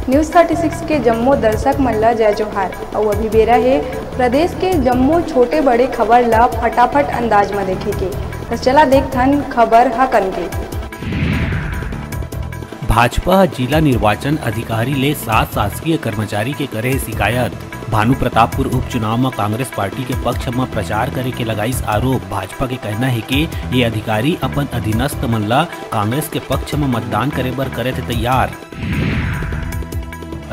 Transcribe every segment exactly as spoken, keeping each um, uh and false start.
News thirty six के जम्मो दर्शक मन ल जय जोहार। अउ अभी बेरा हे प्रदेश के जम्मो छोटे बड़े खबर ल फटाफट अंदाज म देखे के। त चला देखथन खबर ह कन के। भाजपा ह जिला निर्वाचन अधिकारी ले सात शासकीय कर्मचारी के करे हे शिकायत। भानु प्रतापपुर उपचुनाव म कांग्रेस पार्टी के पक्ष म प्रचार करे के लगाइस आरोप। भाजपा के कहना हे कि ये अधिकारी अपन अधीनस्थ मन ल कांग्रेस के पक्ष म मतदान करे बर करे थे तैयार।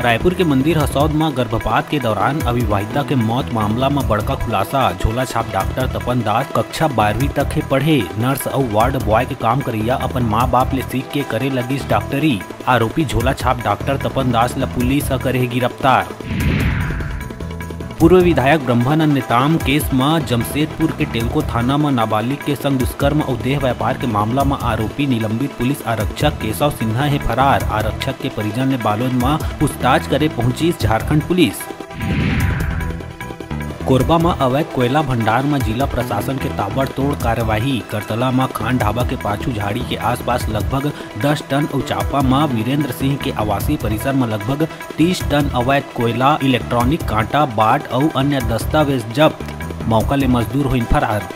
रायपुर के मंदिर हसौद म गर्भपात के दौरान अविवाहिता के मौत मामला म बड़का खुलासा। झोला छाप डॉक्टर तपन दास कक्षा बारहवीं तक हे पढ़े, नर्स अउ वार्ड बॉय के काम करइया अपन माँ बाप ले सीख के करे लगिस डॉक्टरी। आरोपी झोला छाप डॉक्टर तपन दास ल पुलिस ह करे हे गिरफ्तार। पूर्व विधायक ब्रह्मानंद नेताम केस म जमशेदपुर के टेलको थाना म नाबालिग के संग दुष्कर्म अउ देह व्यापार के मामला म आरोपी निलंबित पुलिस आरक्षक केशव सिन्हा हे फरार। आरक्षक के परिजन ले बालोद म पूछताछ करे पहुंचिस झारखंड पुलिस। कोरबा म अवैध कोयला भंडार म जिला प्रशासन के ताबड़तोड़ कार्यवाही। करतला म खान ढाबा के पाछू झाड़ी के आसपास लगभग दस टन अउ चांपा म वीरेंद्र सिंह के आवासीय परिसर म लगभग तीस टन अवैध कोयला, इलेक्ट्रॉनिक कांटा, बाट अउ अन्य दस्तावेज जब्त। मौका ले मजदूर होइन फरार।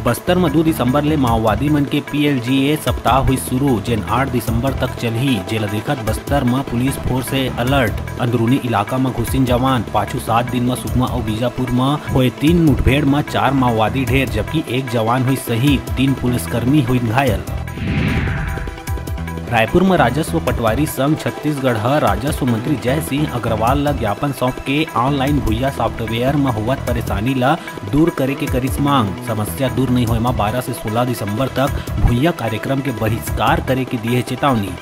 बस्तर म दू दिसंबर ले माओवादी मन के पीएलजीए सप्ताह होइस शुरू, जेन आठ दिसंबर तक चलही, जेला देखत बस्तर म पुलिस फोर्स हे अलर्ट। अंदरूनी इलाका म घुसिन जवान। पाछू सात दिन म सुकमा अउ बीजापुर म होए तीन मुठभेड़ म चार माओवादी ढेर, जबकि एक जवान होइस शहीद, तीन पुलिसकर्मी होइन घायल। रायपुर म राजस्व पटवारी संघ छत्तीसगढ़ ह राजस्व मंत्री जय सिंह अग्रवाल ल ज्ञापन सौंप के ऑनलाइन भुइया सॉफ्टवेयर म होवत परेशानी ल दूर करे के करिस मांग। समस्या दूर नइ होए म बारह से सोलह दिसंबर तक भुइया कार्यक्रम के बहिष्कार करे के दिए चेतावनी।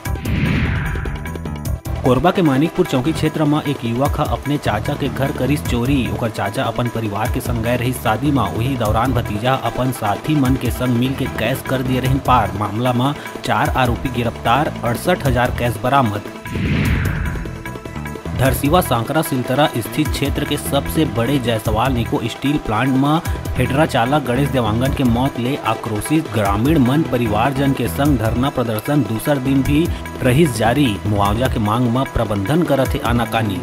कोरबा के मानिकपुर चौकी क्षेत्र म एक युवक ह अपने चाचा के घर करिस चोरी। ओकर चाचा अपन परिवार के संग गए रहिस शादी म। उही दौरान भतीजा ह अपन साथी मन के संग मिल के कैश कर दिए रहिन पार। मामला म चार आरोपी गिरफ्तार, अड़सठ हजार कैश बरामद। धरसीवा सांकरा सिलतरा स्थित क्षेत्र के सबसे बड़े जायसवाल निको स्टील प्लांट म हेडरा चालक गणेश देवांगन के मौत ले आक्रोशित ग्रामीण मन परिवारजन के संग धरना प्रदर्शन दूसर दिन भी रहिस जारी। मुआवजा के मांग म प्रबंधन करत हे आनाकानी।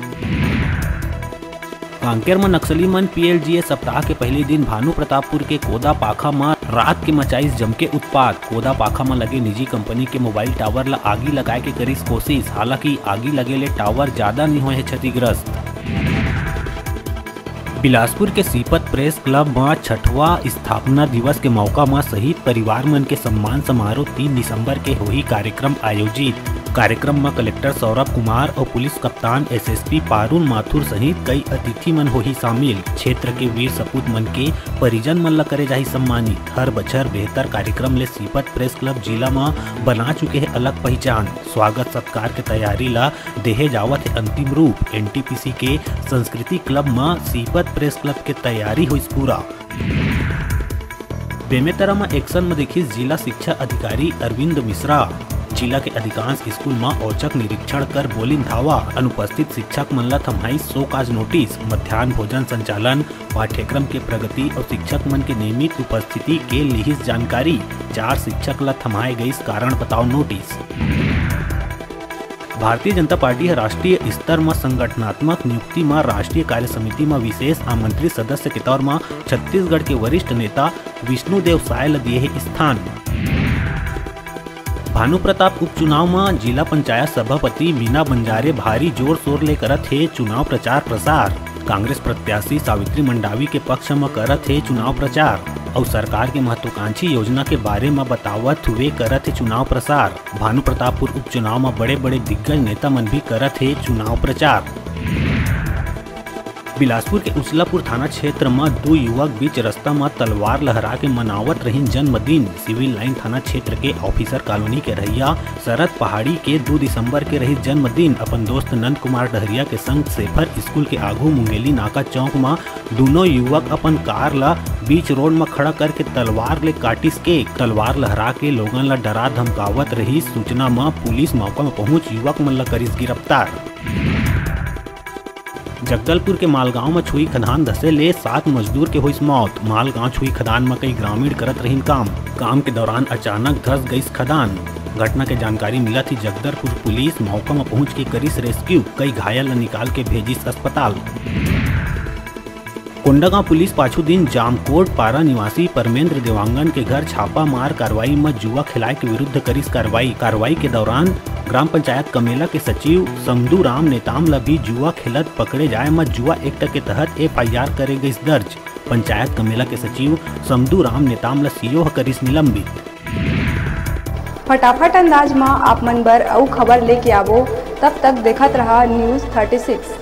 कांकेर म नक्सली मन पीएलजीए सप्ताह के पहली दिन भानु प्रतापपुर के कोदा पाखा म रात के मचाइस जमके उत्पात। कोदा पाखा म लगे निजी कंपनी के मोबाइल टावर ल आगी लगाए के करिस कोशिश, हालांकि आगी लगे ले टावर जादा नइ होए हे क्षतिग्रस्त। बिलासपुर के सीपत प्रेस क्लब म छठवां स्थापना दिवस के मौका म शहीद परिवार मन के सम्मान समारोह तीन दिसंबर के होही कार्यक्रम आयोजित। कार्यक्रम म कलेक्टर सौरभ कुमार अउ पुलिस कप्तान एसएसपी पारुल माथुर सहित कई अतिथि मन होही शामिल। क्षेत्र के वीर सपूत मन के परिजन मन ल करे जाही सम्मानित। हर बछर बेहतर कार्यक्रम ले सीपत प्रेस क्लब जिला म बना चुके हे अलग पहिचान। स्वागत सत्कार के तैयारी ल देहे जावत हे अंतिम रूप। एनटीपीसी के संस्कृति क्लब म सीपत प्रेस क्लब के तैयारी होइस पूरा। बेमेतरा म एक्शन म दिखिस जिला शिक्षा अधिकारी अरविंद मिश्रा। जिला के अधिकांश स्कूल म औचक निरीक्षण कर बोलिन धावा। अनुपस्थित शिक्षक मन ल थम्हाइस शोकाज नोटिस। मध्यान्ह भोजन संचालन, पाठ्यक्रम के प्रगति अउ शिक्षक मन के नियमित उपस्थिति के लिहिस जानकारी। चार शिक्षक ल थम्हाए गइस कारण बताओ नोटिस। भारतीय जनता पार्टी ह राष्ट्रीय स्तर म संगठनात्मक नियुक्ति म राष्ट्रीय कार्य समिति म विशेष आमंत्रित सदस्य के तौर म छत्तीसगढ़ के वरिष्ठ नेता विष्णुदेव साय ल दिए हे स्थान। भानु प्रताप उपचुनाव म जिला पंचायत सभापति मीना बंजारे भारी जोर शोर ले करत हे चुनाव प्रचार प्रसार। कांग्रेस प्रत्याशी सावित्री मंडावी के पक्ष म करत हे चुनाव प्रचार अउ सरकार के महत्वाकांक्षी योजना के बारे म बतावत हुए करत हे चुनाव प्रसार। भानु प्रतापपुर उपचुनाव म बड़े-बड़े दिग्गज नेता मन भी करत हे चुनाव प्रचार। बिलासपुर के उसलापुर थाना क्षेत्र म दू युवक बीच रस्ता म तलवार लहरा के मनावत रहिन जन्मदिन। सिविल लाइन थाना क्षेत्र के ऑफिसर कॉलोनी के रहइया शरद पहाड़ी के दू दिसंबर के रहिस जन्मदिन। अपन दोस्त नंद कुमार डहरिया के संग सेफर स्कूल के आगू मुंगेली नाका चौक म दूनों युवक अपन कार ल बीच रोड म खड़ा करके तलवार ले काटिस केक। तलवार लहरा के लोगन ल डरा धमकावत रहिस। सूचना म पुलिस मौका म पहुंच युवक मन ल करिस गिरफ्तार। जगदलपुर के मालगांव म छुई खदान धसे ले सात मजदूर के होइस मौत। मालगांव छुई खदान म कई ग्रामीण करत रहिन काम। काम के दौरान अचानक धस गइस खदान। घटना के जानकारी मिलत ही जगदलपुर पुलिस मौका म पहुंच के करिस रेस्क्यू, कई घायल ल निकाल के भेजिस अस्पताल। कोंडागांव पुलिस पाछू दिन जामकोट पारा निवासी परमेंद्र देवांगन के घर छापा मार कार्रवाई म जुआ खिलाए के विरुद्ध करिस कार्रवाई। कार्रवाई के दौरान ग्राम पंचायत कमेला के सचिव समदू राम नेताम ल भी जुआ खेलत पकड़े जाए म जुआ एक्ट के तहत एफआईआर करे गइस दर्ज। पंचायत कमेला के सचिव समदू राम नेताम ल सीओ ह करिस निलंबित। फटाफट अंदाज म आप मन बर अउ खबर लेके आबो, तब तक देखत रहा न्यूज़ थर्टी सिक्स।